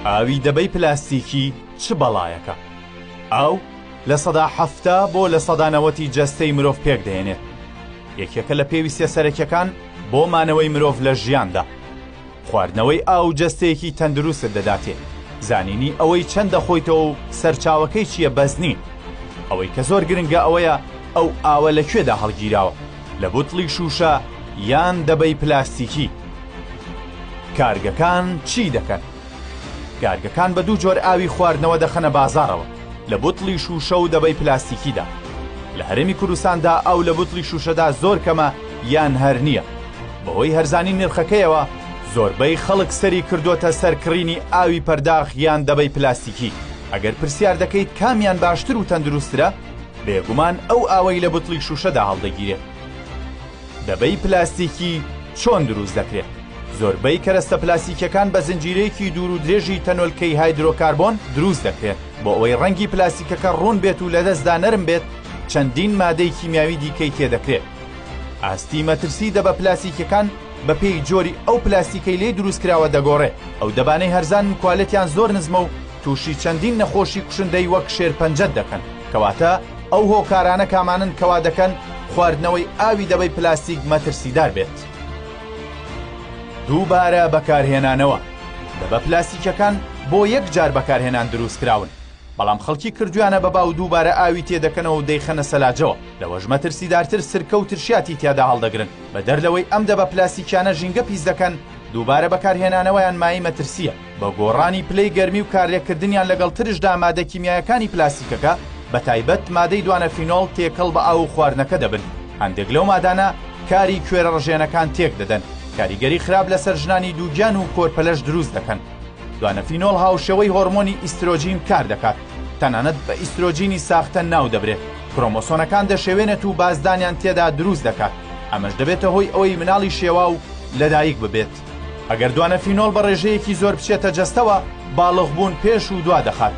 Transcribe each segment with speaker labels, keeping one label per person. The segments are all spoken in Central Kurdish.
Speaker 1: ئاوی دەبەی پلاستیکی چ بەڵایەکە؟ ئاو 70% بۆ 90% جەستەی مرۆڤ پێک دەهێنێت. یەکێکە لە پێویستیە سەرەکیەکان بۆ مانەوەی مرۆڤ لە ژیاندا. خواردنەوەی ئاو جەستەیەکی تەندروستت دەداتێ، زانینی ئەوەی چەند دەخۆیتەوە و سەرچاوەکەی چییە بەس نین. ئەوەی کە زۆر گرنگە ئەوەیە ئەو ئاوە لە کوێدا هەڵگیراوە، لە بوتڵی شووشە یان دەبەی پلاستیکی. کارگەکان چی دەکەن؟ کارگەکان بە دوو جۆر ئاوی خواردنەوە دەخەنە بازاڕەوە، لە بوتڵی شووشە و دەبەی پلاستیکیدا. لە هەرێمی کوردستاندا ئاو لە بوتڵی شووشەدا زۆر کەمە یان هەر نییە. بەهۆی هەرزانی نرخەکەیەوە زۆربەی خەڵک سەری کردۆتە سەر کڕینی ئاوی پەرداخ یان دەبەی پلاستیکی. ئەگەر پرسیار دەکەیت کامیان باشتر و تەندروستترە؟ بێگومان ئەو ئاوەی لە بوتڵی شووشەدا هەڵدەگیرێت. دەبەی پلاستیکی چۆن دروست دەکرێت؟ زۆربەی کەرەستە پلاستیکیەکان بە زنجیرەیەکی دوور و درێژی تەنۆلکەی هایدرۆکاربۆن دروست دەکرێن. بۆ ئەوەی ڕەنگی پلاستیکەکە ڕوون بێت و لەدەستدا نەرم بێت، چەندین مادەی کیمیاوی دیکەی تێدەکرێت. ئاستی مەترسی دەبە پلاستیکیەکان بەپێی جۆری ئەو پلاستیکەی لێی دروستکراوە دەگۆڕێت. ئەو دەبانەی هەرزانن کوالێتیان زۆر نزمە و تووشی چەندین نەخۆشی کوشندەی وەک شێرپەنجەت دەکەن. کەواتە ئەو هۆکارانە کامانەن کەوا دەکەن خواردنەوەی ئاوی دەبەی پلاستیک مەترسیدار بێت؟ دووبارە بەکارهێنانەوە، دەبە پلاستیکەکان بۆ یەک جار بەکارهێنان دروستکراون، بەڵام خەڵکی کردویانە بە باو دووبارە ئاوی تێدەکەنەوە و دەیخەنە سەلاجەوە، لەوەش مەترسیدارتر سرکە و ترشیاتی تیادا هەڵدەگرن، بەدەر لەوەی ئەم دەبە پلاستیکیانە ژینگە پیس دەکەن، دووبارە بەکارهێنانەوەیان مایەی مەترسییە. بە گۆڕانی پلەی گەرمی و کارلێککردنیان لەگەڵ ترشدا مادە کیمیایەکانی پلاستیکەکە، بەتایبەت مادەی دوانەفینۆڵ تێکەڵ بە ئاو و خواردنەکە دەبن، هەندێک لەو مادانە کاری کوێرە ڕژێنەکان تێک دەدەن، کاریگەری خراپ لەسەر ژنانی دووگیان و کۆرپەلەش دروست دەکەن. دوانەفینۆڵ هاوشێوەی هۆرمۆنی ئیسترۆجین کار دەکات، تەنانەت بە ئیسترۆجینی ساختە ناو دەبرێت، کرۆمۆسۆنەکان دەشێوێنێت و بازدانیان تێدا دروست دەکات، ئەمەش دەبێتە هۆی ئەوەی مناڵی شێواو لەدایک ببێت. ئەگەر دوانەفینۆڵ بە ڕێژەیەکی زۆر بچێتە جەستەوە، باڵغبوون پێش و دوا دەخات.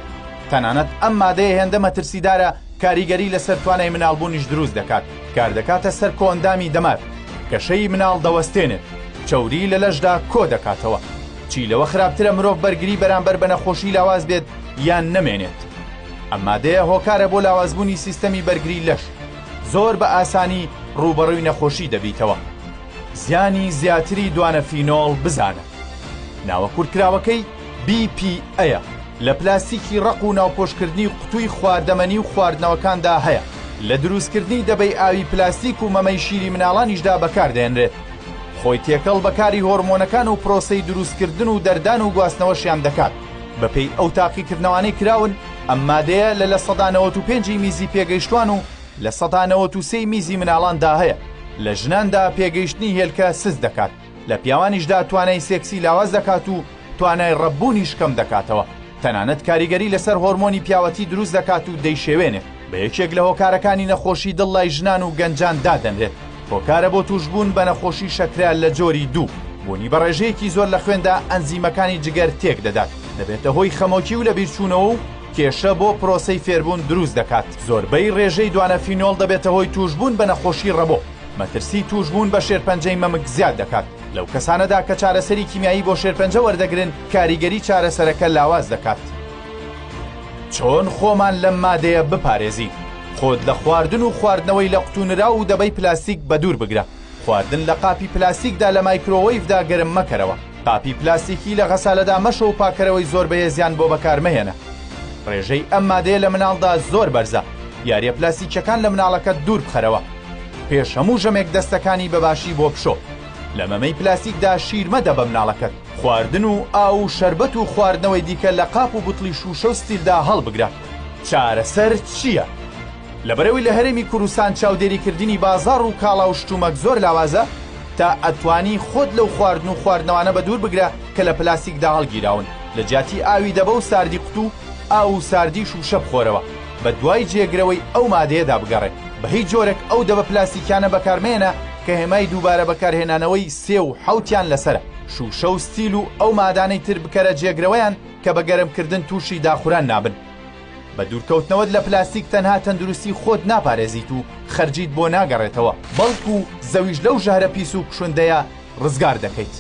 Speaker 1: تەنانەت ئەم مادەیە هێندە مەترسیدارە کاریگەری لەسەر توانای مناڵبوونیش دروست دەکات، کاردەکاتە سەر کۆئەندامی دەمار، گەشەی مناڵ دەوەستێنێت، چەوری لە لەشدا کۆدەکاتەوە. چی لەوە خراپترە مرۆڤ بەرگری بەرامبەر بە نەخۆشی لاواز بێت یان نەمێنێت. ئەم مادەیە هۆکارە بۆ لاوازبوونی سیستەمی بەرگری لەش، زۆر بە ئاسانی ڕووبەڕووی نەخۆشی دەبیتەوە. زیانی زیاتری دوانەفینۆڵ بزانە. ناوە کورتکراوەکەی BPA یە، لە پلاستیکی ڕەق و ناوپۆشکردنی قوتووی خواردەمەنی و خواردنەوەکاندا هەیە، لە دروستکردنی دەبەی ئاوی پلاستیک و مەمەی شیری مناڵانیشدا بەکاردەهێنرێت. خۆی تێکەڵ بە کاری هۆرمۆنەکان و پرۆسەی دروستکردن و دەردان و گواستنەوەشیان دەکات. بەپێی ئەو تاقیکردنەوانەی کراون، ئەم مادەیە لە 95% ی میزی پێگەیشتوان و 93% ی میزی مناڵاندا هەیە. لە ژناندا پێگەیشتنی هێلکە سست دەکات، لە پیاوانیشدا توانای سێکسی لاواز دەکات و توانای ڕەپبوونیش کەم دەکاتەوە، تەنانەت کاریگەری لەسەر هۆرمۆنی پیاوەتی دروست دەکات و دەیشێوێنێت، بە یەکێک لە هۆکارەکانی نەخۆشی دڵ لای ژنان و گەنجان دادەنرێت، هۆکارە بۆ تووشبوون بە نەخۆشی شەکرە لە جۆری دوو، بوونی بە ڕێژەیەکی زۆر لە خوێندا ئەنزیمەکانی جگەر تێکدەدات، دەبێتە هۆی خەمۆکی و لەبیرچوونەوە و کێشە بۆ پرۆسەی فێربوون دروست دەکات، زۆربەی ڕێژەی دوانەفینۆڵ دەبێتە هۆی تووشبوون بە نەخۆشی ڕەبۆ، مەترسی تووشبوون بە شێرپەنجەی مەمک زیاد دەکات، لەو کەسانەدا کە چارەسەری کیمیایی بۆ شێرپەنجە وەردەگرن کاریگەری چارەسەرەکە لاواز دەکات. چۆن خۆمان لەم مادەیە بپارێزین؟ خۆت لە خواردن و خواردنەوەی لە قوتوونراو و دەبەی پلاستیک بەدوور بگرە. خواردن لە قاپی پلاستیکدا لە مایکرۆوەیڤدا گەرم مەکەرەوە. قاپی پلاستیکی لە غەسالەدا مەشۆ و پاکەرەوەی زۆر بەهێزیان بۆ بەکارمەهێنە. ڕێژەی ئەم مادەیە لە مناڵدا زۆر بەرزە. یارییە پلاستیکیەکان لە مناڵەکەت دوور بخەرەوە. پێش هەموو ژەمێک دەستەکانی بە باشی بۆ بشۆ. لە مەمەی پلاستیکدا شیر مەدە بە مناڵەکەت. خواردن و ئاو و شەربەت و خواردنەوەی دیکە لە قاپ و بوتڵی شووشە و ستیلدا هەڵبگرە. چارەسەر چییە؟ لەبەرئەوەی لە هەرێمی کوردستان چاودێریکردنی بازاڕ و کاڵا و شتومەک زۆر لاوازە، تا ئەتوانی خۆت لەو خواردن و خواردنەوانە بەدوور بگرە کە لە پلاستیکدا هەڵگیراون، لە جیاتی ئاوی دەبە و ساردی قوتوو، ئاو و ساردی شووشە بخۆرەوە، بە دوای جێگرەوەی ئەو مادەیەدا بگەڕێ، بە هیچ جۆرێک ئەو دەبە پلاستیکیانە بەکارمەیەنە کە هێمای دووبارە بەکارهێنانەوەی سێ و حەوتیان لەسەرە، شووشە و ستیل و ئەو مادانەی تر بکەرە جێگرەوەیان کە بە گەرمکردن تووشی داخوران نابن. بە دوورکەوتنەوەت لە پلاستیک تەنها تەندروستی خۆت ناپارێزیت و خەرجیت بۆ ناگەڕێتەوە، بەڵکو زەویش لەو ژەهرە پیس و کوشندەیە ڕزگار دەکەیت.